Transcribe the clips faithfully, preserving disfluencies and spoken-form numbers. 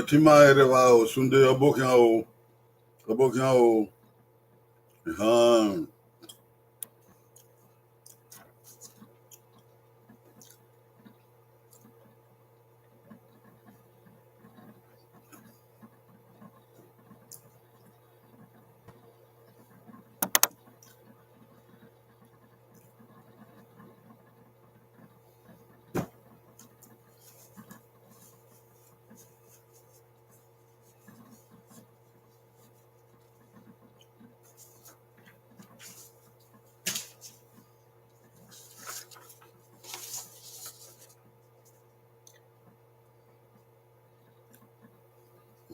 Tima ẹrẹvba o, Sunday, ọbokhian o, ọbokhian o. Ahan.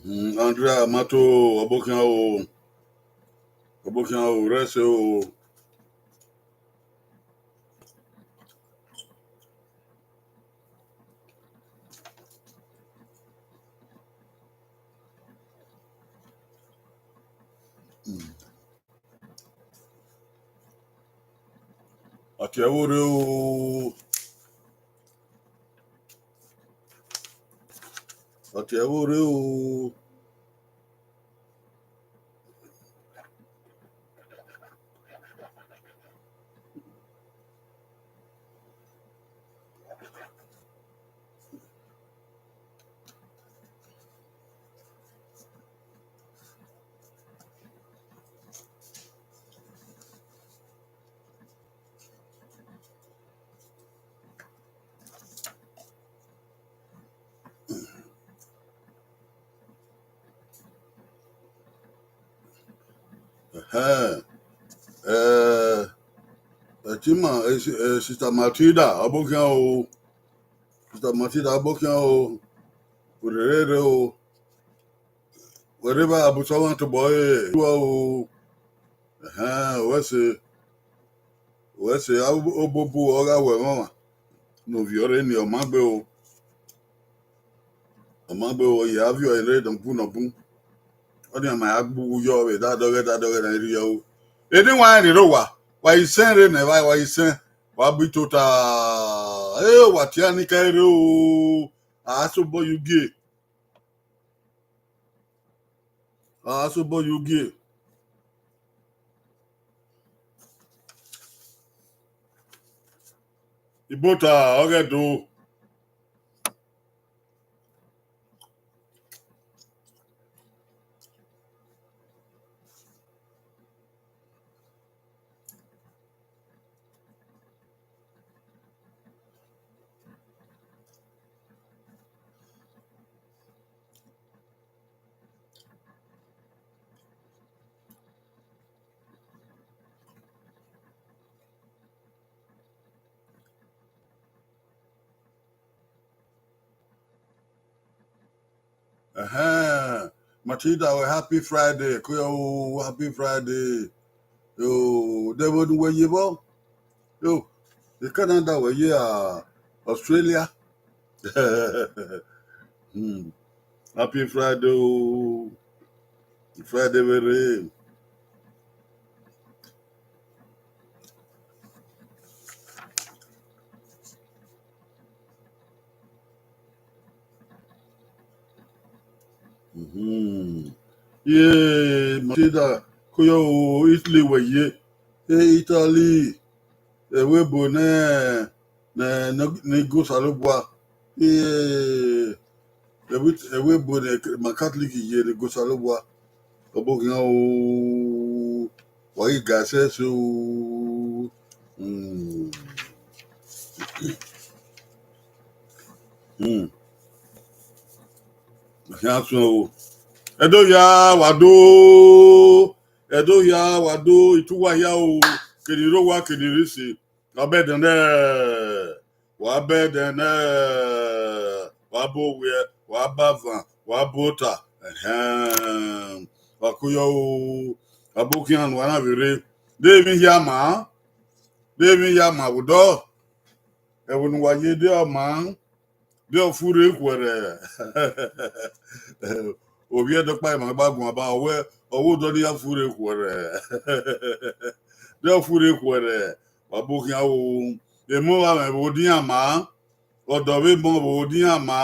Hmm, Andrea Mato, ọbokhian o, ọbokhian o, rẹse o. Hmm. Ọtiẹvbo rre o. Ọtiẹvbo rre o. Ẹhẹn. Eh, Ẹtima, eh, si-, eh, Sister Matilda, ọbokhian o. Sister Matilda, ọbokhian o. Orere rre o. Wẹ rre evba Abusọmwa tobọ ẹre, ẹ, ua o. Ẹhẹn, wẹ se, wẹ se, a, obobo ọ gha wẹ ẹmwẹ ọmwa ne ovbi ọre ni, ọ ma gbe o. Ọ ma gbe o, ọ ya viọ ẹre nọ bun nọ bun. Ọnii ma ya gbe uwu yọ vbe dadọghẹ dadọghẹ ne a i rhie o. Eni wa rẹn rre owa, wa i sẹn rre nẹ, wa, wa i sẹn, wa bu tota. Ẹ, wa tie ẹre ni ka rre o, a sobọ ye ugie. A sobọ ye ugie. Ibota, ọ ghẹ do. Ẹhẹn, Matilda wẹ happy Friday, ko yo, happy Friday. Yo, de vbọ ne uwẹ ye vbọ? Yo, Canada wẹ ye a, Australia. Hmm. Happy Friday o. Friday vbe rre. Mhm. Ye, Matilda, ko yo o, Italy wẹ ye. E Italy, ẹvbo ebo ne, ne, ne, ne Osanobua. E, ẹvbo, ẹvbo ebo ne ma Catholic ye ne Osanobua. Ọbokhian o, wa ghi ga ẹsẹse o. Hmm. Hmm. Ọkhian suẹn o. Ẹdo hia wa do. Ẹdo hia wa do, itu uwa hia o. Keni rre owa, keni rre ise. Wa bẹdẹ nẹ, wa bẹdẹ nẹ, wa ba owiẹ, wa ba avan, wa ba ota. Ẹhẹn. Wa ko yo o. Ọbokhian ne uwa na vbe rre. De emwi hia ma, de emwi hia ma vbe odọ. Ẹvbo ne uwa ye de ọ ma, de ọ furre khuẹrhẹ. Ovbi Ẹdọkpa emwa gba guan ba, ọ wẹ, ọ wẹ odọ ne iran furre khuẹrhẹ. De ọ furre khuẹrhẹ, wa bokhian o. Emọ vbe amwẹ vbe odian ma, ọdọ vbe emọ vbe odian ma.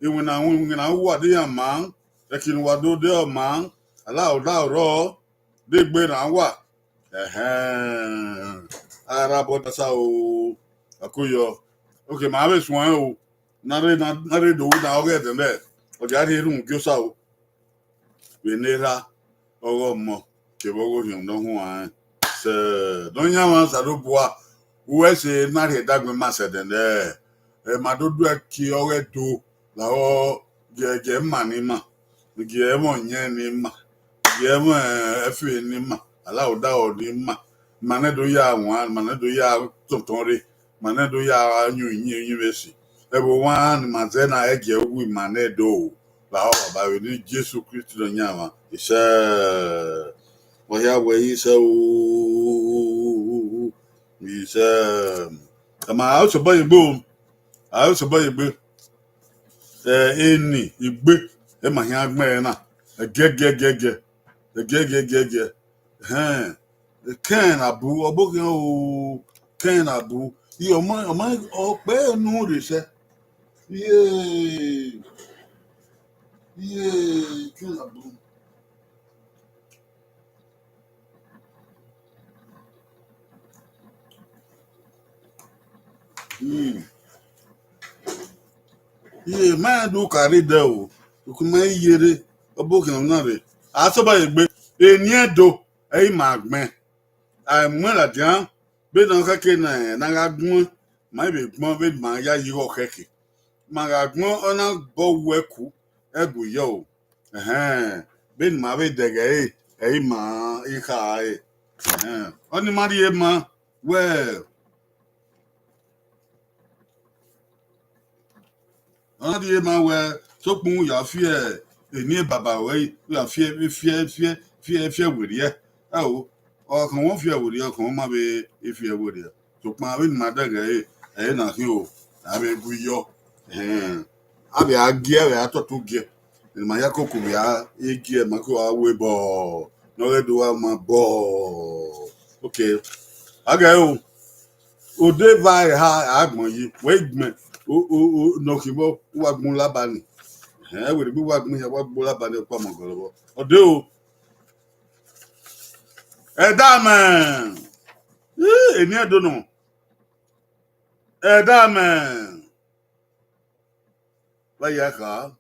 iwinna, iwinna uwa de iran ma, ẹki ne uwa do de ọ ma, a la odaro rrọọ, de egbe ne a wa. Ẹhẹn, a ra bọ dasa o, a ko yọ. Ok, ma vbe suẹn o, na rre, na, na rre do na ọghe ẹdẹnẹrẹ, ọ dia rhie erhunmwu gie Osa o. Vbe ne erha ọghe ọmọ kevbe ọghe orhiọn ne ọ huanrẹn. Sẹ, Nọyaẹnmwa Osanobua, uwẹ sẹ ne a rhie ẹdagbọn ma sẹ ẹdẹnẹrẹ, ẹ ma do do ẹki ọghe Ẹdo lahọ, gie, gie ima ne ima, gie ẹmwẹ ọyẹn ne ima, gie ẹmwẹ ẹfe ne ima, a la odaro ne ima, ma nẹ do ya wan, ma nẹ do ya tọntọn rre, ma nẹ do ya yin uyinmwẹ esi. Ẹvbo wan ne ima zẹ na, ẹ gie uwu ima nẹ do lahọ Baba, vbe eni Jesu Kristi Nọyaẹnmwa. Isẹ, wa hia wẹ isẹ o, isẹ. Ama, a sobọ ye egbe o, a sobọ ye egbe. Ẹ, eni igbe, ẹ ma hian gbẹn na. Ẹgiẹgiẹgiẹgiẹ, ẹgiẹgiẹgiẹgiẹ. Hẹn, Ken Abu, ọbokhian o, Ken Abu. Iye, ọ ma, ọ ma, ọ kpẹ enu rre sẹ. Iye, iye, Ken Abu. Hmm. Iye, ma do ka rre dẹ o, uku ma i yere, ọbokhian na rre. A sobọ ye egbe, eni Ẹdo, ẹ i ma gbẹn. A i mu ẹn ladian, vbene ọ khẹke na, na gha guan, ma i vbe gbọn vbene ma ya ye igho khẹke. Ma gha guan, ọ na bọ wẹ ku, ẹgu yọ o. Ẹhẹn, vbene ma vbe dẹghe ẹre, ẹ i ma i kha ẹre. Ẹhẹn, ọni ma rhie ma wẹ, ọ na rhie ma wẹ, sokpan u ya fi eni baba ruẹ, u ya fi, fi, fi, fi, fi ẹvbo rriẹ. Ẹo, ọkhọn wẹ u fi ẹvbo rriẹ, ọkhọn wẹ ma vbe fi ẹvbo rriẹ. Sokpan vbene ma dẹghe ẹre, ẹre na khin o, a vbe gu yọ. Ẹhẹn, a vbe a gie, a vbe a tọtọ gie. Ne ma ya koko vbe a gie, ma ko a wẹ bọ, ne ọ ghẹ do wa ma bọ. Ok, a gẹ o. Ode va eha agbọn yi, wẹ i gbẹn, o, o, o, ne ọ khin vbọ, u wa gbọn Labani. Ẹhẹn, wẹ rhie egbe u wa gbọn hia, u wa gbọn Labani ọkpa ma gọlọ vbọ. Ọ de o. Ẹdamẹ. Ih, eni Ẹdo nọ. Ẹdamẹ. Vbe a ya kha,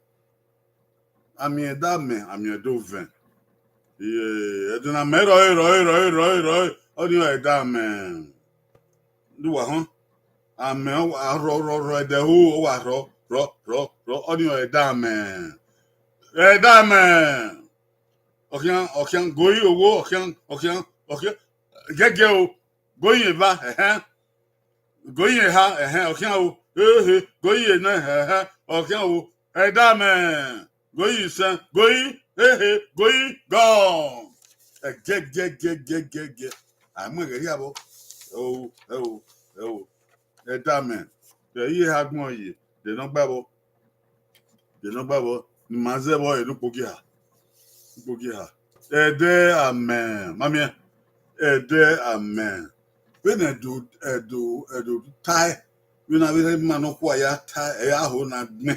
a miẹn Ẹdamẹ, a miẹn Ẹdovẹn. Iye, Ẹdo ne a mẹ rrọe, rrọe, rrọe, rrọe, rrọe, ọnii ọre Ẹdamẹ. Ne uwa họn, a mẹ, ọ wa rrọ, rrọ, rrọ, ẹdẹ ho, ọ wa rrọ, rrọ, rrọ, rrọ, ọnii ọre Ẹdamẹ. Ẹdamẹ. Ọkhian, ọkhian, goi owo, ọkhian, ọkhian, ọkhian, gẹgẹ o, goi eva, ẹhẹn. Goi eha, ẹhẹn, ọkhian o, ehe, goi enẹ, ẹhẹn, ọkhian o, Ẹdamẹ, goi isẹn, goi, ehe, goi gọn. Ẹgẹgẹgẹgẹgẹ. A mu ẹghẹ rhie vbọ. Ẹo, ẹo, ẹo. Ẹdamẹ, vbe iye eha gbọn ye, de ne ọ gba vbọ. De ne ọ gba vbọ, ne ima zẹ vbọ ẹre ne ukpogiha. Ukpogiha. Ẹdẹ amẹ, ma miẹn. Ẹdẹ amẹ. Vbene Ẹdo, Ẹdo, Ẹdo tae, vbene avbe rre ima nọkhua ya tae, ẹ ya ho na gbẹn.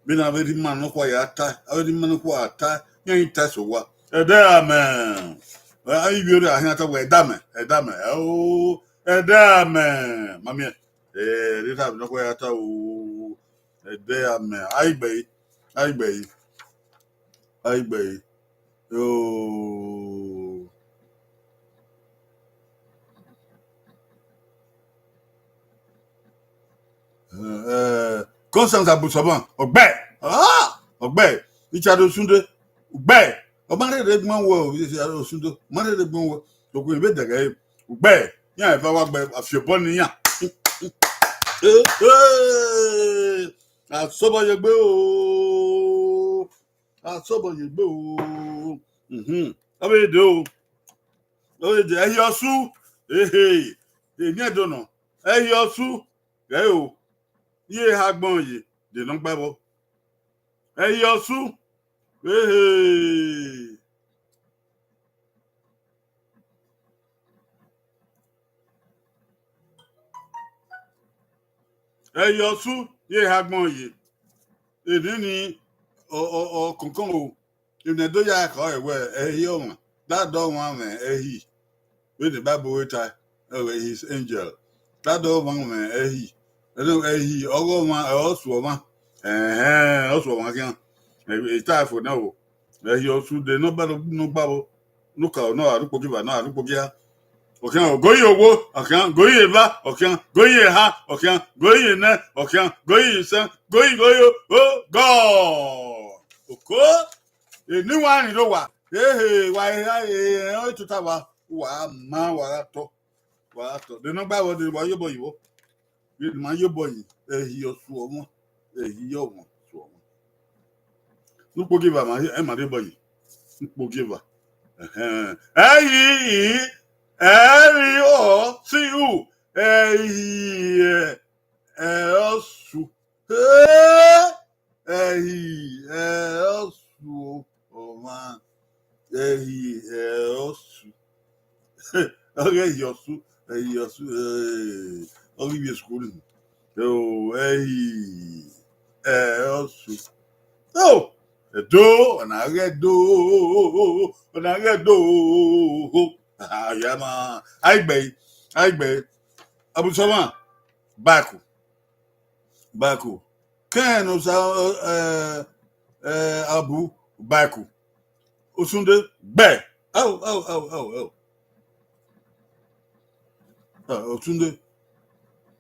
Vbene avbe rre ima nọkhua ya tae, avbe rre ima nọkhua tae, iran i tae sẹ owa. Ẹdẹ amẹ. Ẹ, ivbi orre a khian ta wẹ, Ẹdamẹ, Ẹdamẹ, o, Ẹdamẹ. Ma miẹn. Ẹ, rhie erha vbe nọkhua ya ta o. Ẹdẹ amẹ, a i gbe ẹre, a i gbe ẹre, a i gbe ẹre. Oh. Eh, Constance Abusoban, ọgbẹ, ah, ọgbẹ, Richard Osunde, ọgbẹ, ọ ma rherhe gbọn wẹ o, Richard Osunde, ọ ma rherhe gbọn wẹ, okhuo vbe dẹghe ẹre, ọgbẹ, iran eva wa gbe afiobọ ne iran. Eh, eh. A sobọ ye egbe o. A sobọ ye egbe o. Mhm. Ọ vbe de o. Ọ vbe de, ẹhi ọsu. Ehe. Eni Ẹdo nọ. Ẹhi ọsu. Ghẹ o. Iye eha gbọn ye. De ne ọ gba vbọ. Ẹhi ọsu. Ehe. Ẹhi ọsu, iye eha gbọn ye. Eni ni, ọ, ọ, ọ, kọnkọn o. Emwi ne do ya ka ọre wẹ, ẹhi ọmwa, da dọ ọmwa mwẹ ẹhi. Vbene Bible wẹ tae, ọ wẹ his angel. Da dọ ọmwa mwẹ ẹhi. Ẹhi, ọghe ọmwa, ọ su ọmwa. Ẹhẹn, ọ su ọmwa khian. E, e ta fo na o. Ẹhi ọsu de ne ọ ba ne ọ gba vbo. Ne u ka nọ, a ru ukpogieva nọ, a ru ukpogia. Ọ khian, go yi owo, ọ khian, go yi eva, ọ khian, go yi eha, ọ khian, go yi enẹ, ọ khian, go yi isẹn, go yi, go yi, o, God. Oko, eni wa ni do wa. Ehe, wa eha, e, e, o tota wa, wa ma, wa gha tọ, wa gha tọ. De ne ọ gba vbo, de wa ye obọ yi vbo. Vbene ma ye obọ yi, ẹhi ọsu ọmwa, ẹhi ọmwa ọsu ọmwa. Ne ukpogieva ma, ẹ ma rhie obọ yi. Ne ukpogieva. Ẹhẹn. Ẹhi, ẹhi, ọ, si, u. Ẹhi, ẹ, ẹ, ọsu. He! Ẹhi, ẹ, ọsu, ọmwa. Ẹhi, ẹ, ọsu. Ọghe ẹhi ọsu, ẹhi ọsu, eh, ọghe ivbi school ni. O, ẹhi, ẹ, ọsu. O, ẹdo, ọna ghe ẹdo, ọna ghe ẹdo. Ah, ya ma, aigbe, aigbe. Abusọmwa, baku, baku. Kẹn ne Osa, eh, eh, Abu, baku. Osunde, gbẹ. Au, au, au, au, au. Ah, Osunde,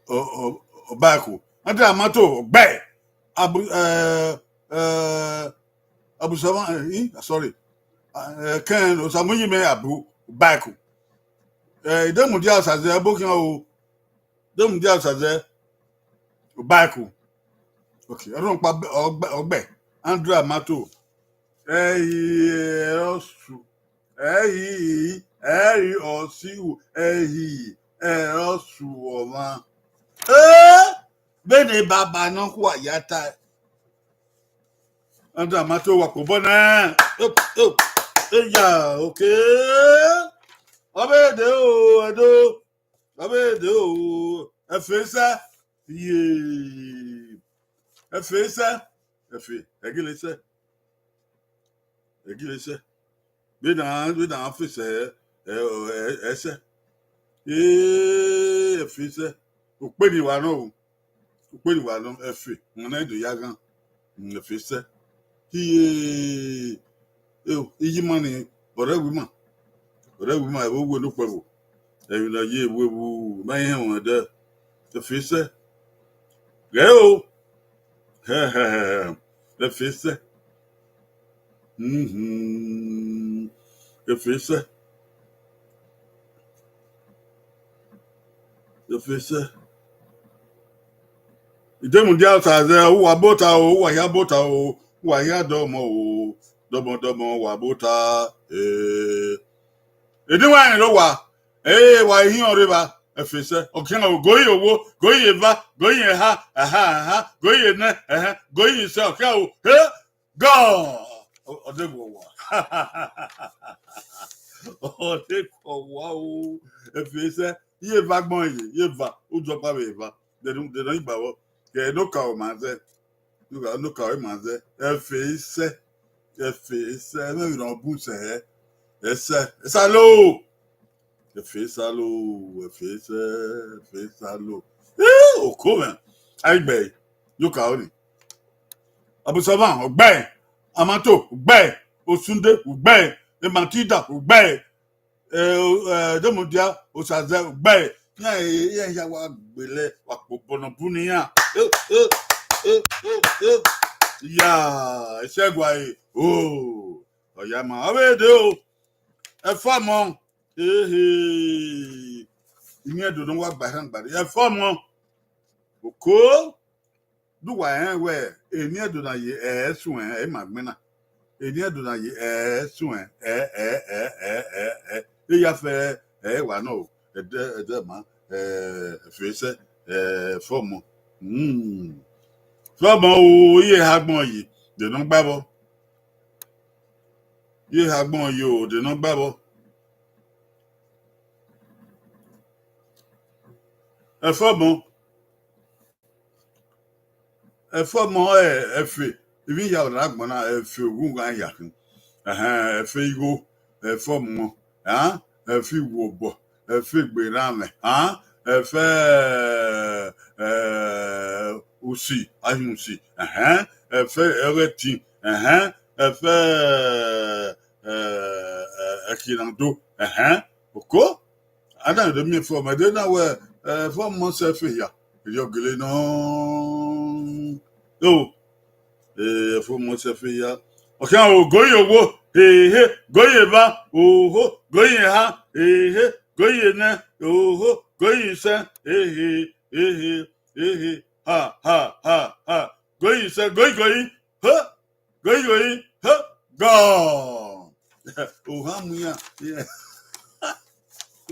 o, o, o, baku. Ante Amato, gbẹ. Abu, eh, eh, Abusama, eh, sorry. Ah, eh, Ken Osamuyime Abu, baku. Eh, Idemudia Osaze, ebo khian o. Idemudia Osaze, baku. Okay, ọrọkpa ọgbẹ, ọgbẹ, Andrew Amato. Ẹhi, ẹrọsu. Ẹhi, ẹhi, ọsu, ẹhi, ẹrọsu ọmwa. Eh, vbene baba nọ khua ya ta. Andrew Amato wa kobọ nẹ. Oh, oh, eya, okay. Ọ vbe de o, Ẹdo. Ọ vbe de o, ẹfe sẹ. Ye. Ẹfe sẹ. Ẹfe, ẹgele sẹ. Ẹgele sẹ. Vbene a, vbene a fe sẹ, ẹ, ẹ, ẹsẹ. Ee, ẹfe sẹ. Ukpe ni wa nọ o. Ukpe ni wa nọ, ẹfe. Wọn na do ya ghan. Mm, ẹfe sẹ. Iye, eo, iyima ni, ọrẹ wi ma. Ọrẹ wi ma, ẹvbo wẹ ne okpẹvbo. Emwi ne a ye vbe wu, ma i hẹn wọn dẹ. Ẹfe sẹ. Ghẹ o. Hẹ, hẹ, hẹ, hẹ. Ẹfe sẹ. Mhm. Ẹfe sẹ. Ẹfe sẹ. Idemudia Osaze, uwa bota o, uwa hia bota o, uwa hia dọmọ o, dọmọ, dọmọ, uwa bota, eh. Edi wa rẹn ne owa, eh, wa i hiọn rre evba, ẹfe sẹ. Ọ khian o, goyi owo, goyi eva, goyi eha, aha, aha, goyi enẹ, ẹhẹn, goyi isẹ, ọ khian o, he, God! Ọ, ọ de guọ wa. Ọ de guọ wa o. Ẹfe sẹ, iye eva agbọn ye, iye eva, u jọ kpa vbe eva. De ne, de ne ọ gba vbọ. Kẹ ne okaro ma zẹ. Ne okaro ma zẹ. Ẹfe sẹ. Ẹfe sẹ. Ẹmwẹ vbe ne ọ bun sẹ hẹ. Ẹsẹ. Ẹsa lo. Ẹfe salo, ẹfe sẹ, ẹfe salo. Eh, oko mwẹ. Aigbe, yoka ọni. Abusama, ọgbẹ. Amato, ọgbẹ. Osunde, ọgbẹ. Matilda, ọgbẹ. Eh, eh, Demodia, Osaze, ọgbẹ. Iran, iran ya wa gbele, wa kpo bọnọ bu ne iran. Eh, eh, eh, eh, eh. Ya, ẹsẹ gua e. Oh, ọya ma, ọ vbe de o. Ẹfọmọ, ehe, eni Ẹdo ne ọ wa gba erhan gba rre. Ẹfọmọ, oko, do uwa rẹn wẹ, eni Ẹdo na ye ẹ suẹn, ẹ ma gbẹn na. Eni Ẹdo na ye ẹ suẹn, ẹ, ẹ, ẹ, ẹ, ẹ, ẹ, e ya fẹ, ẹ wa nọ o, ẹdẹ, ẹdẹ ma, ẹ, ẹfe sẹ, ẹ, ẹfọmọ. Hmm. Ẹfọmọ o, iye ha gbọn yi, de ne ọ gba vbọ. Iye ha gbọn yi o, de ne ọ gba vbọ. Ẹfọmọ. Ẹfe ọmọ, ẹ, ẹfe, ivbi ya ọna agbọn na, ẹfe oghughan ya khin. Ẹhẹn, ẹfe igho, ẹfe ọmọ, a, ẹfe iwobọ, ẹfe egberanmwẹ, a, ẹfe, ẹ, usi, ahiẹn usi, ẹhẹn, ẹfe ẹghẹtin, ẹhẹn, ẹfe, ẹ, ẹ, ẹkhiẹnrando, ẹhẹn, oko. A na do miẹn ẹfe ọmọ, ẹdẹ na wẹ, ẹ, ẹfe ọmọ sẹ ẹfe hia, erriọ gele nọ. O, ẹ, ẹfe ọmọ sẹ ẹfe hia. Ọ khian o, goyin owo, ehe, goyin eva, oho, goyin eha, ehe, goyin enẹ, oho, goyin isẹ, ehe, ehe, ehe, ha, ha, ha, ha, goyin isẹ, goyin, goyin, ho, goyin, goyin, ho, gone. Ohan mu iran.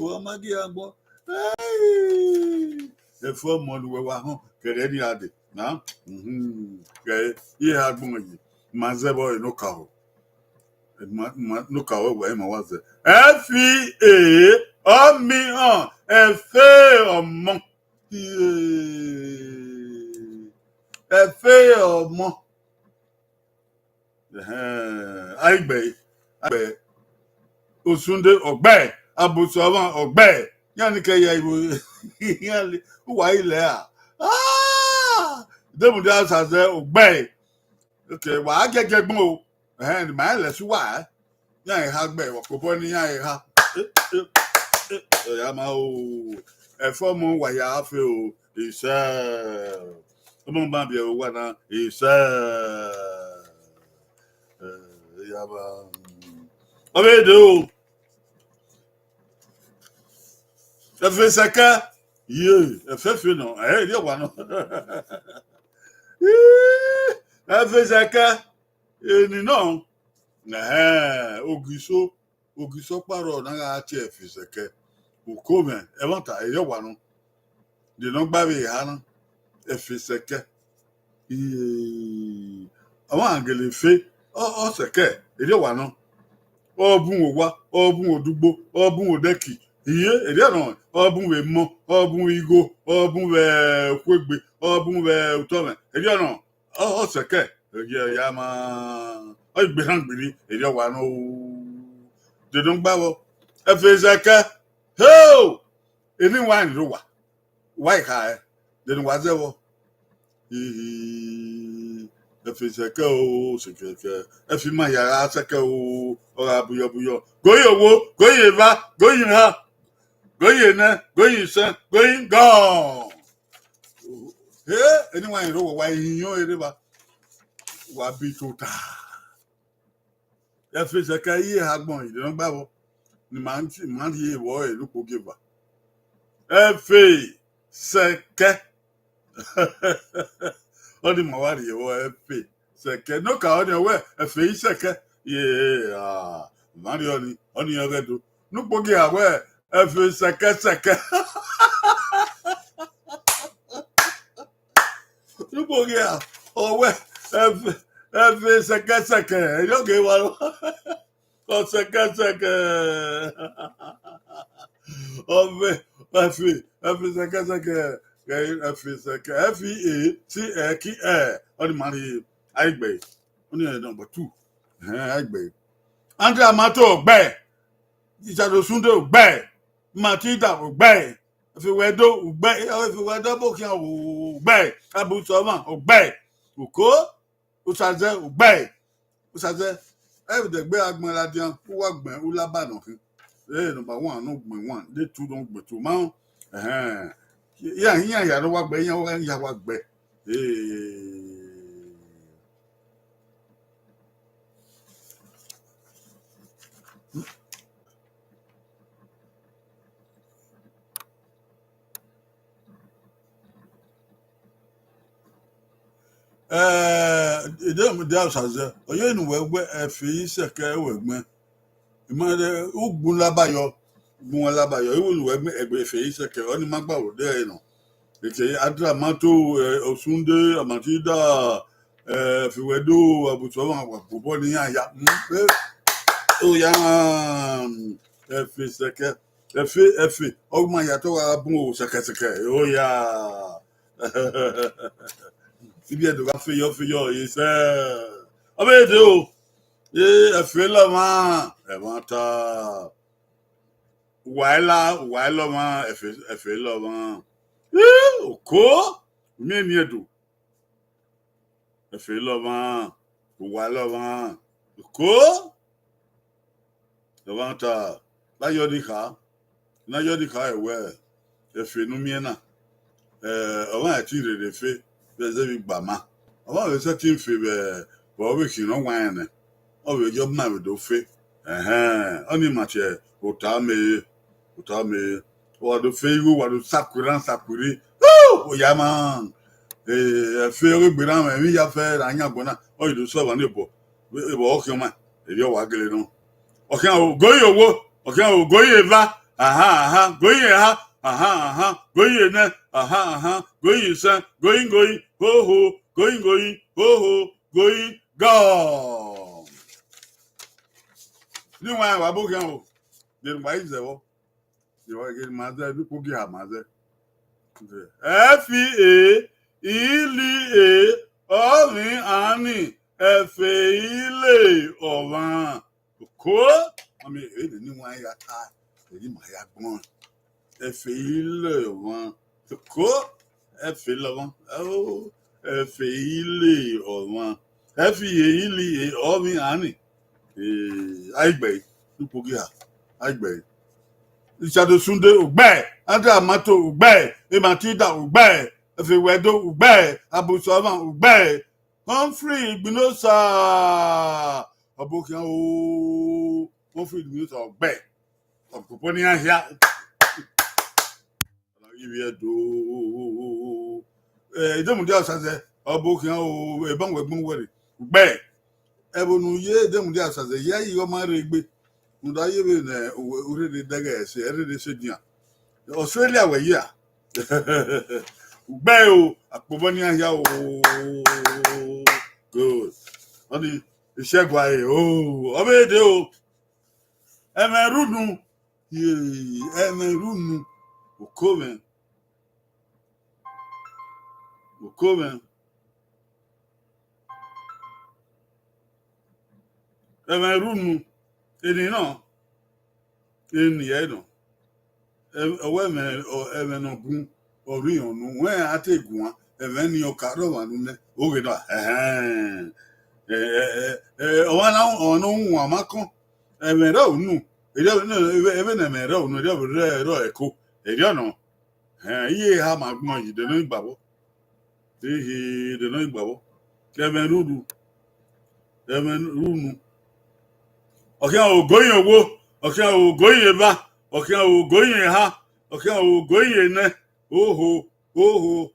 Ohan ma gie agbọn. Hey! Ẹfe ọmọ ne uwẹ wa họn, kẹrẹ ni a dee. Na? Mhm. Kẹ, iye ha agbọn ye. Ma zẹ vbọ ẹre ne okaro. Ma, ma, ne okaro wẹ, ma wa zẹ. Ẹfe, e, ọ miẹn họn, ẹfe ọmọ. Iye. Ẹfe ọmọ. Ẹhẹn, a i gbe, a i gbe. Osunde, ọ gbe. Abusuọmwa, ọ gbe. Iran ni kẹ ya ivo, iran le, uwa i lẹ a. Ah! Demude Asazẹ, ọ gbe. Okay, wa a giẹgiẹ gbọn o. Ẹhẹn, ma lẹ sẹ uwa, ẹ. Iran eha gbe, wa kobọ ne iran eha. Eh, eh, eh, ọ ya ma o. Ẹfe ọmọ wa ya fe o, isẹ. Ọmọ ma biẹ owa na, isẹ. Eh, ya ba. Ọ vbe do. Ẹfe sẹkẹ. Ye, ẹfe fe nọ, ẹ, erriọ wa nọ. Ẹfe sẹkẹ. Eni nọ, ẹhẹn, ogiso, ogiso ọkpa rrọọ ne a gha tie ẹfe sẹkẹ. Uko mwẹ, ẹmwata, erriọ wa nọ. De ne ọ gba vbe eha na, ẹfe sẹkẹ. Iye, ọmwa gele fe, ọ, ọ sẹkẹ, erriọ wa nọ. Ọ bun vbe owa, ọ bun vbe odugbo, ọ bun vbe odẹki. Iye, erriọ nọ, ọ bun vbe emọ, ọ bun vbe igho, ọ bun vbe okhuegbe, ọ bun vbe utọmwẹ. Erriọ nọ, ọ, ọ sẹkẹ, erriọ ya ma, ọ gbe ehan gbiri, erriọ wa nọ o. De ne ọ gba vbọ, ẹfe sẹkẹ. Heo! Eni wa ni rre owa, wa i kha ẹ, de ne uwa zẹ vbọ? Ihi, ẹfe sẹkẹ o, sẹkẹ, sẹkẹ. Ẹfe ima ya gha sẹkẹ o, ọ gha buyọ buyọ. Goyin owo, goyin eva, goyin eha, goyin enẹ, goyin isẹ, goyin gone. He, eni wa ni rre owa, wa i hin iyọn ere evba. Wa bi tota. Ẹfe sẹkẹ iye ha agbọn, de ne ọ gba vbọ? Ne ima, ima rhie vbọ ẹre ne ukpo gie eva. Ẹfe sẹkẹ. Ọnii ma wa rhie vbọ, ẹfe sẹkẹ. Ne okaro ọnii, ọ wẹ ẹfe isẹkẹ. Ye, a, ima rhie ọnii, ọnii ọghe do. Ne ukpo gie eva wẹ ẹfe sẹkẹsẹkẹ. Ne ukpo gie eva, ọ wẹ ẹfe, ẹfe sẹkẹsẹkẹ. Erriọ ghe wa nọ. Ọ sẹkẹsẹkẹ. Ọ vbe, ẹfe, ẹfe sẹkẹsẹkẹ. Ẹfe sẹkẹ, ẹfe e, si ẹ ki ẹ. Ọnii ma rhie, a i gbe. Ọnii number two. Ẹhẹn, a i gbe. Andrea Mato, ọ gbe. Richard Osunde, ọ gbe. Matilda, ọ gbe. Ẹfe wẹ do, ọ gbe. Ẹfe wẹ do, bọ khian, ọ gbe. Abusuọmwa, ọ gbe. Uko, Osaze, ọ gbe. Osaze, ẹ vbe dẹgbe agbọn ladian, u wa gbẹn u laba nọ khin. Ẹ number one, ne ọ gbẹn one, de two, ne ọ gbẹn two. Ma, ẹhẹn. Iran, iran ya ne ọ wa gbe, iran wa, iran wa gbe. Ee. Eh, Demude Asazẹ, ọ ye ne uwẹ wẹ ẹfe isẹkẹ wẹ gbẹn. I ma rẹ ugbun labayọ, ugbun labayọ, I ru ne uwẹ gbẹn ẹgbe ẹfe isẹkẹ, ọnii ma gba vbe odẹ ẹre nọ. Eke Andrea Mato, eh, Osunde, Matilda, eh, ẹfe wẹ do, Abusuọmwa, wa gbobọ ne iran ya. Mm, eh, oya, mm, ẹfe sẹkẹ, ẹfe, ẹfe, ọ ma ya tọ gha bun o sẹkẹsẹkẹ, oya. Ibiẹdo gha feyọ feyọ, e sẹ. Ọ vbe dee o. E, ẹfe lọmwa, ẹmwata. Uwa i la, uwa i lọmwa, ẹfe, ẹfe lọmwa. E, oko, u miẹn eni Ẹdo. Ẹfe lọmwa, uwa lọmwa, oko. Ẹmwata, na yọ ni kha, na yọ ni kha ẹwẹ, ẹfe ne u miẹn na, eh, ọmwa i ti rherhe fe, vbe ẹzẹ vbe igbama. Ọmwa vbe sẹtin fe vbe, vbe ọ vbe khin ne ọ wa rẹn nẹ, ọ vbe yọ ma vbe do fe. Ẹhẹn, ọnii ma tie ota mẹ re, ota mẹ re. Wa do fe igho, wa do sakuiran sakuiri. Oya ma, eh, ẹfe ọghe egbe na mwẹ, emwi ya fẹ ra yan agbọn na, ọ ghi do sẹ ọmwa ni obọ, vbe, vbe ọ khian ọmwa, erriọ wa gele nọ. Ọ khian o, goyin owo, ọ khian o, goyin eva, aha, aha, goyin eha, aha, aha, goyin enẹ, aha, aha, goyin isẹn, goyin, goyin, hoho, goyin, goyin, hoho, goyin, gọ. Ne wa wa bo khian o, de wa izẹ vbọ. Ye wa ghe ma zẹ, ne ukpo gie a ma zẹ. Ẹfe, ili e, ọvbi ani, ẹfe ile ọmwa. Oko, ọmọ ere ne wa ya ta, eri ma ya gbọn. Ẹfe ile ọmwa. Oko, ẹfe lọmwa. Oh, ẹfe ile ọmwa. Ẹfe ile e, ọvbi ani. Eh, aigbe, ukpo gie a, aigbe. Richard Osunde ugbẹ, Andrea Mato ugbẹ, Matilda ugbẹ, Efewedo ugbẹ, Abusoma ugbẹ, Humphrey Igbinosa, ọbokhian o, Humphrey Igbinosa ugbẹ, ọkpọkpọ ne iran hia. Ivbi Ẹdo, eh, Idemudia Osazẹ, ọbokhian o, ebanwẹ gbọn wẹrẹ ugbẹ. Ẹvbo ne u ye Idemudia Osazẹ, ya yi ọma rre egbe. Rhunmwuda ye vbe ne u rherhe dẹghẹ ẹse, ẹ rherhe sẹ edian. Australia wẹ ye a? Ugbẹ o, akpobọ ne iran hia o. Good. Ọnii, Isẹguare o, ọ vbe dee o. Ẹmwẹ rhunmwuda, ye, ẹmwẹ rhunmwuda, oko mwẹ. Oko mwẹ. Ẹmwẹ rhunmwuda, eni nọ, eni ẹ nọ. Ẹ, ọ wẹ ẹmwẹ, ọ, ẹmwẹ ne ọ bun, ọ rhiọn unu, wẹ a te guan, ẹmwẹ ni ọ ka rre ọmwa ne u nẹ, oghe nọ, ẹhẹn. Ẹ, ẹ, ẹ, ẹ, ọmwa na, ọmwa ne ọ wan ọmwa kọn, ẹmwẹ rẹ unu, erriọ, ẹmwẹ, ẹmwẹ ne ẹmwẹ rẹ unu, erriọ vbe rre ẹko, erriọ nọ. Ẹhẹn, iye eha ma gbọn yi, de nọ igbavbọ. Ehe, de nọ igbavbọ. Ẹmwẹ rhunmwuda. Ẹmwẹ rhunmwuda. Ọ khian ogoyin owo, ọ khian ogoyin eva, ọ khian ogoyin eha, ọ khian ogoyin enẹ. Oho, oho.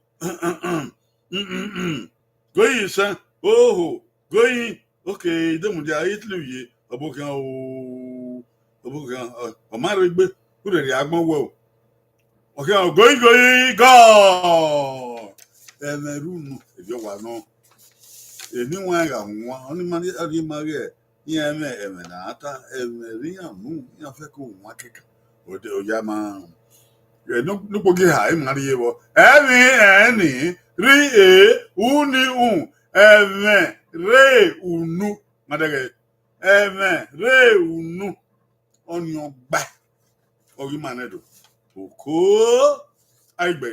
Goyin isẹn, oho, goyin. Okay, Idemudia, Italy ye, ọbokhian o, ọbokhian, ọ, ọ ma rre egbe, u rherhe agbọn wẹ o. Ọ khian o, goyin, goyin, gọ. Ẹmwẹ rhunmwuda, erriọ wa nọ. Eni wan gha wan, ọnii ma rhie ma ghẹ, iran ẹmwẹ, ẹmwẹ ne a ta, ẹmwẹ vbe iran mu, iran fẹko wan kẹkan. Ode, oya ma. Ẹ, ne, ne ukpo gie ha, ima rhie vbọ. Ẹmwẹ, ẹni, rri, e, uni, un, ẹmwẹ, rre, unu. Ma dẹghẹ, ẹmwẹ, rre, unu. Ọnii ọgbae, ọ ghi ma nẹ do. Oko, aigbe.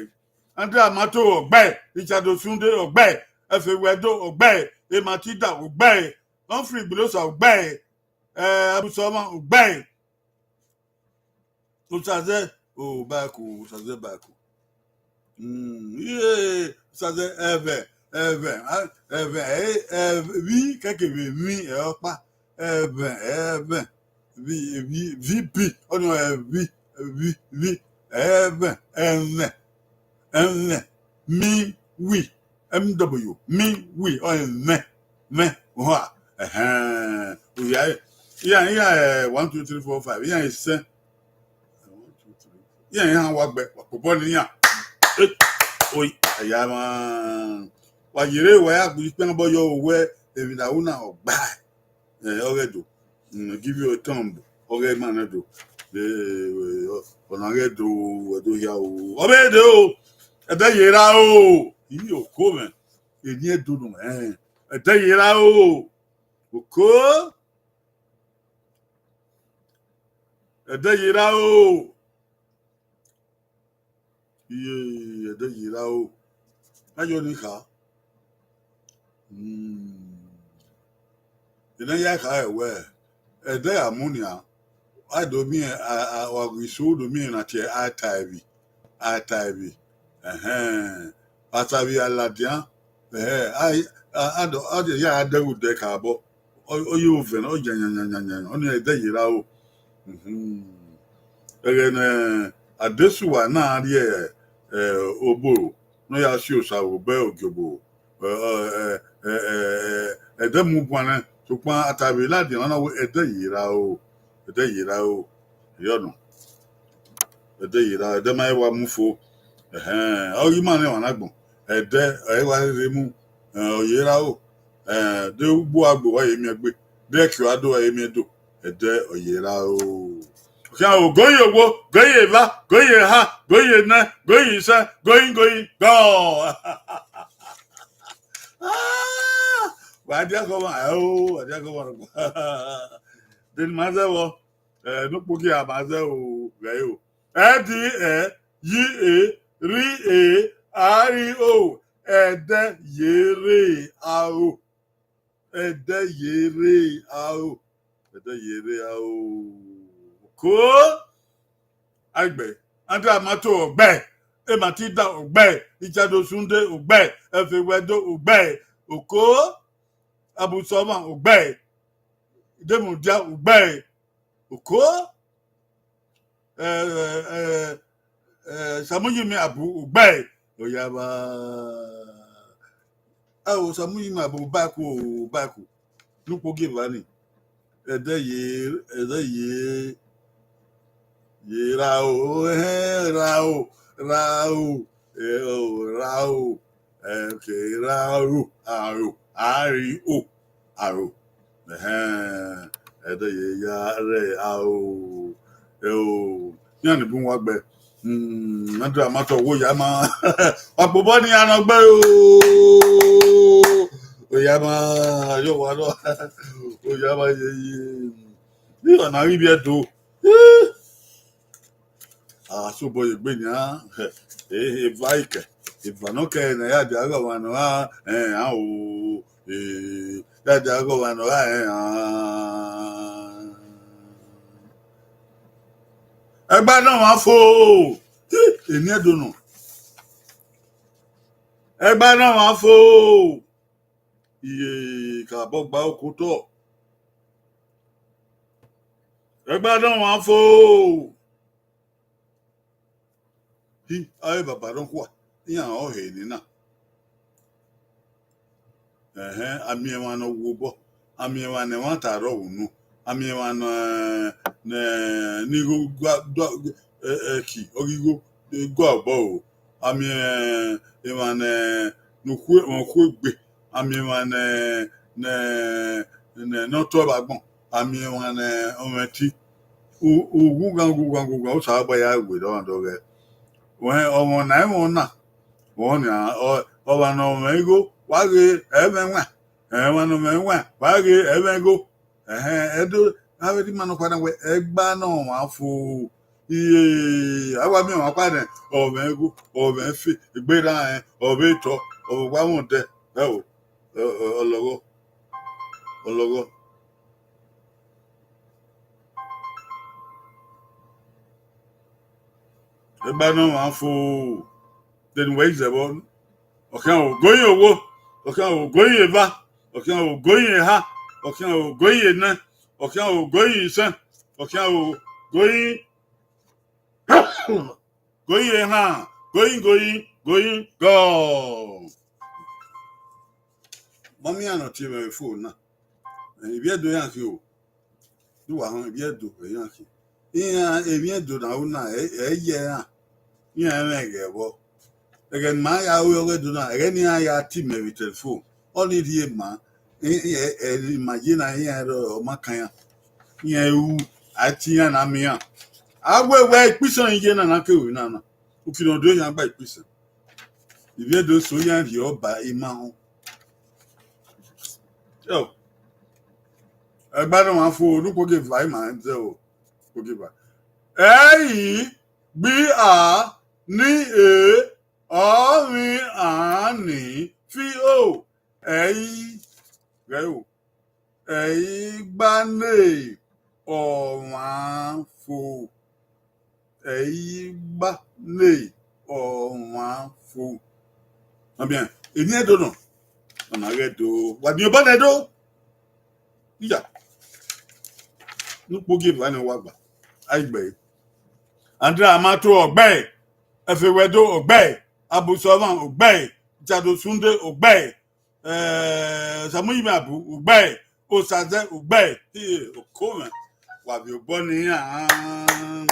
Andrea Mato ọgbae, Richard Osunde ọgbae, Efewedo ọgbae, Matilda ọgbae, Humphrey Igbinosa ọgbae, eh, Abusoma ọgbae. Osazẹ, o, baku, Osazẹ baku. Mm, iye, Osazẹ, ẹvẹ, ẹvẹ, a, ẹvẹ, ẹ, ẹvbi, kẹkẹ vbe emwi, ẹ, ọkpa, ẹvẹ, ẹvẹ, vi, vi, V P, ọnii, ẹvbi, vi, vi, ẹvẹ, ẹmwẹ, ẹmwẹ, mi, wi, M W, mi, wi, ọ, ẹmwẹ, mwẹ, hua, ẹhẹn, oya, iran, iran, eh, one, two, three, four, five, iran isẹn. Iran iran wa gbẹ, wa kpobọ ne iran. Eh, oi, ẹya ma. Wa yerre, wa ya gbe ikpẹn obọ yọ, wẹ emwi ne a ru na ọgbae. Eh, ọghe do. Mm, give you a thumb. Ọghe ma nẹ do. Eh, ọna ghẹ do, ẹdo hia o. Ọ vbe dee o. Ẹdẹ ye ra o. Iyoko mwẹ. Eni Ẹdo nọ, ẹn, ẹdẹ ye ra o. Oko. Ẹdẹ ye ra o. Iye, ẹdẹ ye ra o. Ayọ ni kha. Hmm. Ena ya kha ẹwẹ, ẹdẹ ya mu nian, a do miẹn, a, a, wa ghi so do miẹn na tie a ta ẹvbi, a ta ẹvbi. Ẹhẹn. A ta ẹvbi a ladian, ẹhẹn, a, a, a do, a do ya dẹghe odẹ ka bọ. Ọ, ọ ye ovẹn, ọ yanyanyanyanyan, ọnii ẹdẹ ye ra o. Mhm. Ẹghẹ ne Adesuwa na rrie, eh, obọ ne ọ ya si osa vbe obọ Ogiogbo, eh, eh, eh, eh, eh, ẹdẹ mu guan nẹ, sokpan a ta vbe ladian na wẹ ẹdẹ ye ra o, ẹdẹ ye ra o, yọ nọ. Ẹdẹ ye ra, ẹdẹ ma wa mu fo. Ẹhẹn, ọ ghi ma nẹ emwa na agbọn, ẹdẹ ẹ wa rherhe mu, eh, ọ ye ra o. Eh, de ugbo agbo wa ye miẹn gbe, de ẹki wa do wa ye miẹn do, ẹdẹ ọ ye ra o. Khian o, goyin owo, goyin eva, goyin eha, goyin enẹ, goyin isẹn, goyin, goyin, gọ. Ah, wa dia gọmwa, eh, o, wa dia gọmwa. De ne ima zẹ vbọ, eh, ne ukpogiẹ a ma zẹ o, ghẹ o. Ẹ di ẹ, yi e, ri e, a ri o, ẹdẹ ye rre a o. Ẹdẹ ye rre a o. Ẹdẹ ye rre a o. Ko. Agbẹ, Andrew Amato ogbẹ, Ematilda ogbẹ, Richard Osunde ogbẹ, Efe Wedo ogbẹ, Oko, Abusọmọ ogbẹ, Demudia ogbẹ, Oko, eh, eh, eh, Samuyimi Abu ogbẹ, Oyaba. Ẹ o, Samuyimi Abu, baku, baku. Ne ukpogiẹ eva ni. Ẹdẹ ye, ẹdẹ ye, ye ra o, ẹhẹn, ra o, ra o, ẹ o, ra o, ẹ, okay, ra o, aro, a ri o, aro. Ẹhẹn, ẹdẹ ye ya rre a o, ẹ o, iran ni bun wa gbẹ. Hmm, Andrew Amato, wo ya ma. Ọkpobọ ne iran nọ gbe o. Oyama, yo wa nọ. Oyama ye ye. Ni ọna ghi vbiẹ do. A sobọ ye egbe nian. E, eva ikẹ. Eva nọ kẹ ne ya dia ghe ọmwa nọ ra, eh, a o. Eh, ya dia ghe ọmwa nọ ra, eh, a. Ẹgba ne ọmwa fo. Eni Ẹdo nọ. Ẹgba ne ọmwa fo. Iye ka bọ gba oko otọ. Ẹgba ne ọmwa fo. Hi, avbe baba nọkhua, iran ọrọre nena. Ẹhẹn, a miẹn emwa ne ọ wu obọ, a miẹn emwa ne ẹmwata rrọọ unu, a miẹn emwa ne, ne, ni gho gua, dua, ẹ, ẹki, ọ ghi gho, gua obọ o. A miẹn emwa ne, ne ukhue, ne ukhue gbe, a miẹn emwa ne, ne, ne, ne ọ tọ vbe agbọn, a miẹn emwa ne ọmwẹti. U-, ughughan, ughughan, ughughan, Osanobua ya werriẹ ọmwa dọghẹ. Wẹ, ọmwa ne a i mwẹ ọna, vbọ nian, ọ, ọmwa ne ọ mwẹ igho, wa ghe ẹmwẹ wan, ọmwa ne ọ mwẹ wan, wa ghe ẹmwẹ igho. Ẹhẹn, Ẹdo, avbe erha ima nọkhua na wẹ, ẹgba ne ọmwa fo. Iye, a wa miẹn ọmwa ọkpa nẹ, ọ mwẹ igho, ọ mwẹ efe, egbe rran rẹn, ọ vbe tọ, ọ vbe wa mwẹ odẹ, ẹ o, ọ, ọ, ọ lọghọ, ọ lọghọ. Ẹgba ne ọmwa fo, de ne uwẹ i zẹ vbọ? Ọ khian o, goyin owo, ọ khian o, goyin eva, ọ khian o, goyin eha, ọ khian o, goyin enẹ, ọ khian o, goyin isẹn, ọ khian o, goyin, goyin ehan, goyin, goyin, goyin, gọ. Mọmian ne ọ tie mwẹ vbe fo na, Ivbi Ẹdo iran khin o. Ne uwa họn, Ivbi Ẹdo iran khin. Iran, Ivbi Ẹdo ne a ru na, ẹ, ẹ i ye iran. Iran mwẹ ẹghẹ vbọ. Ẹghẹ ne ima ya ru ọghe Ẹdo na, ẹghẹ ne iran ya tie mẹ vbe telephone, ọnii rhie ma, ẹ, ẹ, ẹ, ima ye na, iran rọ, ọ ma kan iran. Iran ru, a tie iran na miẹn iran. A wẹ wẹ ikpisan ye na, na kevbe na na. Uki ne ọ do yan gba ikpisan. Ivbi Ẹdo eso iran rhie ọba ima họn. Yo. Ẹgba ne ọmwa fo, ne ukpogieva ima zẹ o. Ukpogieva. Ẹ i gbe a ni e, ọ vbe a ni fi o. Ẹ i ghẹ o. Ẹ i gba ne ọmwa fo. Ẹ i gba ne ọmwa fo. Amen. Eni Ẹdo nọ, ọna ghẹ do. Wa miẹn obọ nẹ do. Iya. Ne ukpogieva ne wa gba. A i gbe. Andra Amato ọgbẹe. Ẹfe Ẹdo ọgbẹe. Abu Sọmwa ọgbẹe. Jado Sunday ọgbẹe. Eh, Samuel Abu ọgbẹe. Osaze ọgbẹe. Oko mwẹ. Wa vbe obọ ne iran.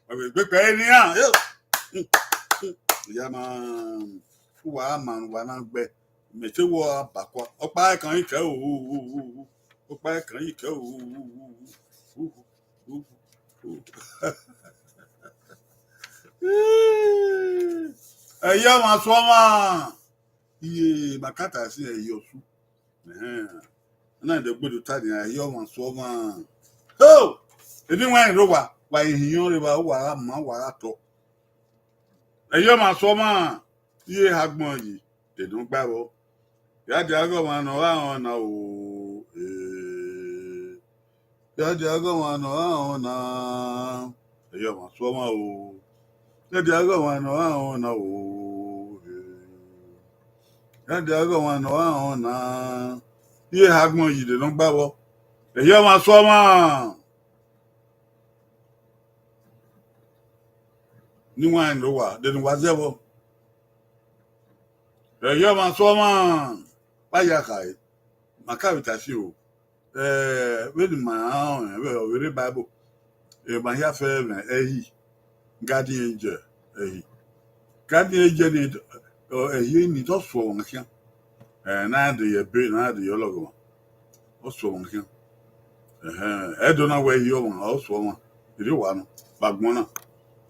Wa vbe egbe kpẹre ne iran. Yo. Iya ma. Uwa ma, uwa na gbe. Mẹ te wọ abakua. Ọkpa ẹkan yi kẹ o. Ọkpa ẹkan yi kẹ o. Ẹyẹ ọmwa sẹ ọmwa. Iye makata si ẹyẹ ọsu. Ẹhẹn. Na de gbedo ta ni ẹyẹ ọmwa sẹ ọmwa. Ho! Eni wa rẹn rre owa, wa i hin ọnrẹn evba, uwa gha ma, uwa gha tọ. Ẹyẹ ọmwa sẹ ọmwa, iye ha gbọn yi, de ne ọ gba vbọ. Ya dia ghe ọmwa ne ọ gha rẹn ọna o, eh. Ya dia ghe ọmwa ne ọ gha rẹn ọna, ẹyẹ ọmwa sẹ ọmwa o. Ya dia ghe ọmwa ne ọ gha rẹn ọna o, eh. Ya dia ghe ọmwa ne ọ gha rẹn ọna, iye ha gbọn yi, de ne ọ gba vbọ. Ẹyẹ ọmwa sẹ ọmwa. Ne wa rẹn rre owa, de ne uwa zẹ vbọ. Ẹyẹ ọmwa sẹ ọmwa, vbe a ya khare, ma ka vbe ta ẹse o. Eh, vbene ima rẹn ọnrẹn, vbe ọ vbe rre Bible, emwa hia fẹ mwẹ ẹhi, guardian angel ẹhi. Guardian angel ni, ọ, ẹhi ni te ọ sẹ ọmwa khian. Eh, ne a de ye ebe, ne a de ye ọlọghọmwa. Ọ sẹ ọmwa khian. Ẹhẹn, Ẹdo na wẹ ẹhi ọmwa, ọ sẹ ọmwa. Erriọ wa nọ, vbe agbọn na.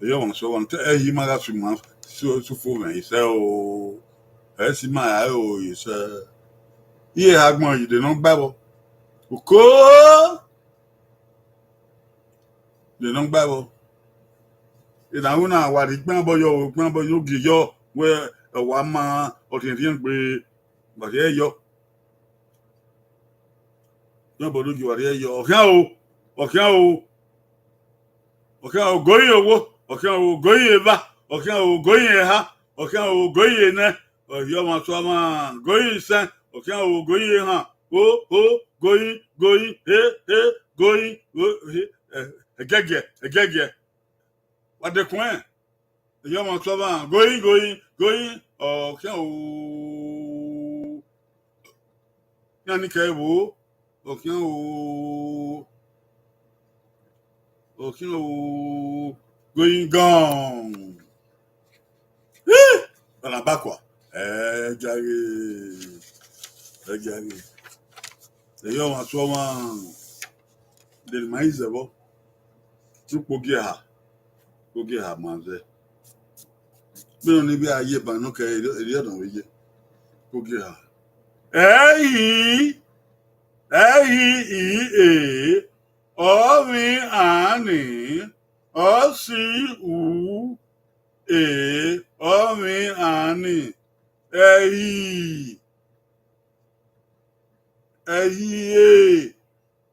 Ẹhi ọmwa sẹ ọmwa, te ẹhi ma gha sẹ ima, sẹ, sẹ fo mwẹ isẹ o. Ẹ si ma ra o isẹ. Iye ha gbọn yi, de ne ọ gba vbọ. Oko! De ne ọ gba vbọ. Ena ru na wa rhie ikpẹn obọ yọ, ikpẹn obọ yọ, ogie yọ, wẹ ọ wa ma ọrhiẹnrhiẹn gbe, wa rhie yọ. Yọ bọ do gi wa rhie yọ. Ọ khian o, ọ khian o, ọ khian o, ogoyin owo, ọ khian o, ogoyin eva, ọ khian o, ogoyin eha, ọ khian o, ogoyin enẹ, ẹyẹ ọmwa sẹ ọmwa, ogoyin isẹn, ọ khian o, ogoyin ehan, o, o, ogoyin, ogoyin, he, he, ogoyin, o, he, ẹ, ẹgẹgiẹ, ẹgẹgiẹ. Wa dekun ẹn. Ẹyẹ ọmwa sẹ ọmwa, ogoyin, ogoyin, ogoyin, ọ khian o. Iran ni kẹ vbo, ọ khian o, ọ khian o, going gone. Ih! Ọna bakua, ẹ jare, ẹ jare. Ẹyẹ ọmwa sẹ ọmwa, de ne ima i zẹ vbọ, te ukpogiẹha, ukpogiẹha ma zẹ. Vbene ọnii vbe a ye ban nọ kẹ, erriọ, erriọ na vbe ye. Ogie ha. Ẹ i, ẹ i, i, e, ọ vbe ani, ọ si, u, e, ọ vbe ani. Ẹ i, ẹ i, e.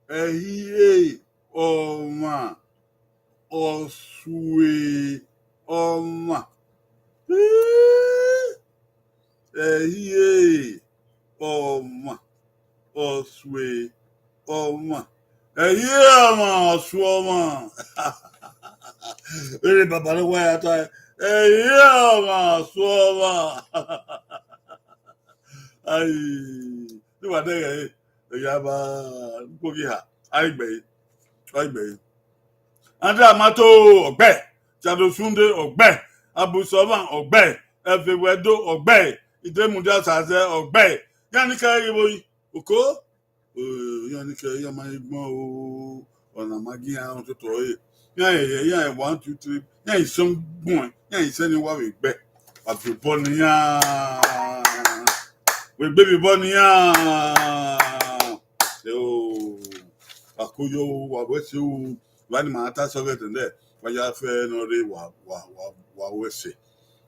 Ẹ i, e, ọmwa, ọ sue, ọmwa. Ẹ i, e, ọmwa, ọ sue, ọmwa. Ẹ i, e, ọmwa, ọ sue, ọmwa. Vbene baba ne uwa ya ta, ẹ i, e, ọmwa, ọ sue, ọmwa. Ai, ne uwa dẹghẹ ẹre, ọ ya ba ukpogiha, a i gbe ẹre, a i gbe ẹre. Andra Mato ọgbẹe, Chado Sunday ọgbẹe, Abu Sọvan ọgbẹe, Ẹfe Ẹdo ọgbẹe, Idemudia Sazẹ ọgbẹe. Iran ni kẹ ghi vbo yi, oko, iran ni kẹ, iran ma ghi gbọn o, ọna ma gi iran ọtotọ ẹre. Iran ye, iran ye one, two, three, iran ye sẹ gbọn, iran ye sẹ ni wa vbe gbe. Wa vbe obọ ne iran. Wẹ gbe vbe obọ ne iran. Akoyo, wa wẹ ẹse o, wa ni ma ta sẹ ọghẹdẹ nẹ, wa ya fẹ ne ọ rre, wa, wa, wa, wa wẹ ẹse,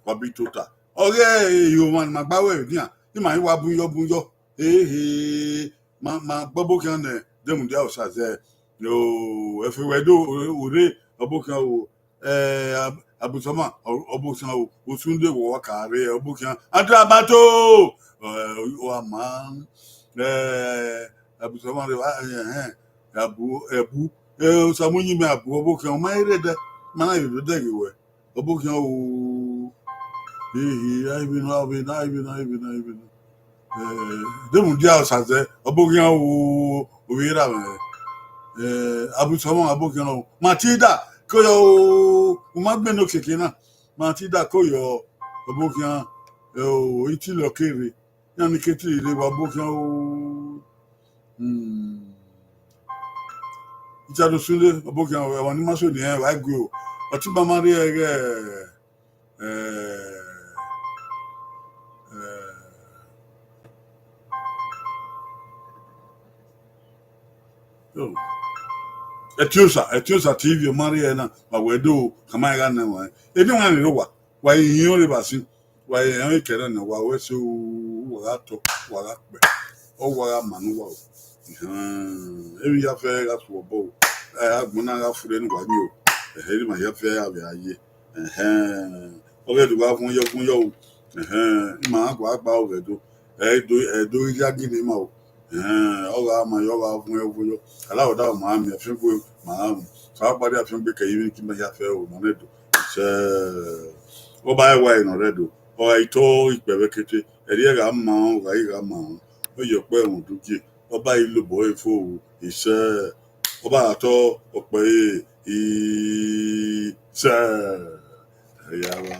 wa bi tota. Ọghe ihomwa ne ima gba wẹ vbe nian, ima i wa bun yọ bun yọ. Ehe, ma, ma gbe ọbokhian nẹ, de mudia Osa zẹ. O, ẹfe wẹ do, o, o rre, ọbokhian o, eh, Ab-, Abusama, ọ-, ọbokhian o, Osunde wọ wa ka rre, ọbokhian, Adrabato, eh, ọ ma, eh, Abusama rre, wa, eh, eh, Abu, Abu, eh, Osamu yin mẹ Abu, ọbokhian, ọ ma rre dẹ, ma na rre dẹ ghe wẹ. Ọbokhian o, ehe, a i vbe nọ, a vbe nọ, a i vbe nọ, a i vbe nọ, a i vbe nọ. Eh, de mudia Osa zẹ, ọbokhian o, ovbi erha mwẹ. Eh, Abusama, ọbokhian o. Matilda, koyo o, u ma gbe ne okiekie na. Matilda, koyo, ọbokhian, eh, o, itilọ kere. Iran ni ke te rre, wa ọbokhian o. Hmm. Richard Osunde, ọbokhian o, emwa ni ma so ni rẹn, wa gue o. Ọtẹn ma ma rrie ẹghẹ, eh, eh, oh. Ẹtiosa, Ẹtiosa T V, ọ ma rrie ẹre na, wa wẹ do, khama gha nẹ wa. Eni wa ni rre owa, wa i hin ọnrẹn vbe asin. Wa i rẹn kẹrẹ nẹ, wa wẹ ẹse o, wa gha tọ, wa gha kpẹ, ọ wa gha ma ne uwa o. Ehẹn, emwi hia fẹ gha su obọ o, ẹ, agbọn na gha furre ne uwa ni o. Ẹhẹn, emwi hia fẹ a vbe a ye. Ehẹn, ọghẹ do gha vuọn yọ vuọn yọ o. Ehẹn, ima gha gba ọghẹ do, ẹ do, ẹ do ghi ya gin ne ima o. Ehẹn, ọ gha ma yọ, ọ gha vuọn yọ vuọn yọ. Alawọda ma miẹn afiangbe, ma gha mu. Sa gba rrie afiangbe kẹ ivbi ne ima hia fẹ o, ma nẹ do. Sẹ, ọ ba ẹwae nọ rre do, ọ gha i tọ ikpẹ vbe ekete, ẹrriẹ gha ma, ọ gha i gha ma, ọ ye ọkpẹ ẹmwẹ udugie, ọ ba i lobọ ẹre fo, isẹ, ọ ba gha tọ ọkpẹ ẹre, isẹ. Ẹya wa,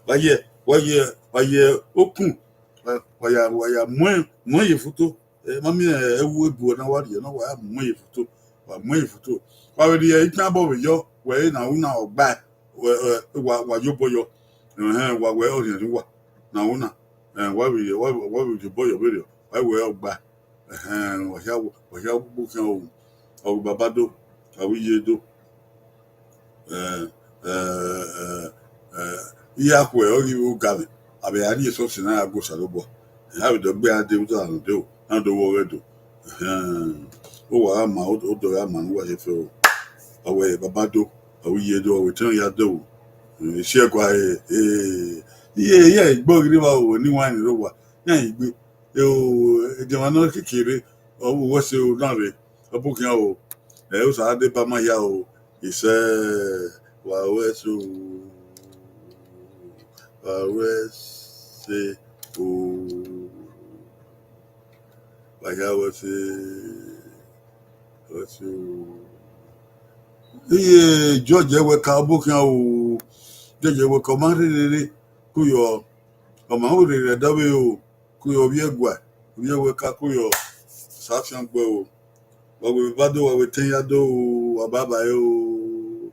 wa ye, wa ye, wa ye okun, wa, wa ya, wa ya mu, mu ye foto. Ẹ ma miẹn ẹwu ebu na wa rhie na, wa ya mu ye foto, wa mu ye foto. Wa vbe rhie itan abọ vbe yọ, wẹ na una ọgba, wẹ, ẹ, wa, wa ye obọ yọ. Ẹhẹn, wa wẹ ọrhiẹnrhiẹn uwa na una. Ẹ, wa vbe rhie, wa, wa vbe rhie obọ yọ vberriọ, wa wẹ ọgba. Ẹhẹn, wa hia, wa hia gbe okhian o, ọ ghi baba do, a wi ye do. Ẹ, ẹ, ẹ, ẹ, iran khuẹ ọghe ivbi ogamwẹ, a vbe a rhie esọsi na ya gu Osanobua. Ẹ, a vbe dọgbe a de uda ne ọ de o, na do wẹ ọghẹ do. Ẹhẹn, uwa gha ma, odọ gha ma ne uwa ye fẹ o. Ọ wẹ baba do, ọ wẹ iye do, ọ wẹ etẹn ya do o. Ẹ, esi ẹgua, ẹ, ẹ, iye, iye igbo ghi rre evba o, ne iwain ni rre owa, iran igbe. Ẹ o, ẹdẹ mwa nọ kekere, ọ vbe uwẹ ẹse o na rre, ọ bokhian o, ẹ, Osa deba ma hia o, isẹ, wa wẹ ẹse o, wa wẹ ẹse o, wa hia wẹ ẹse, wẹ ẹse o. Iye George Ẹwẹka, ọ bokhian o, George Ẹwẹka, ọ ma rherere, koyọ, ọ ma rherere ẹdẹ vbe o. Koyọ ovbi ẹgua, ovbi ẹwẹka koyọ, Osa fiangbe o. Wa wẹ baba do, wa wẹ etẹn ya do o, wa baba re o.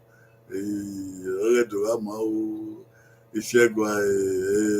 Ee, ọghe do gha ma o. Isi ẹgua, ee,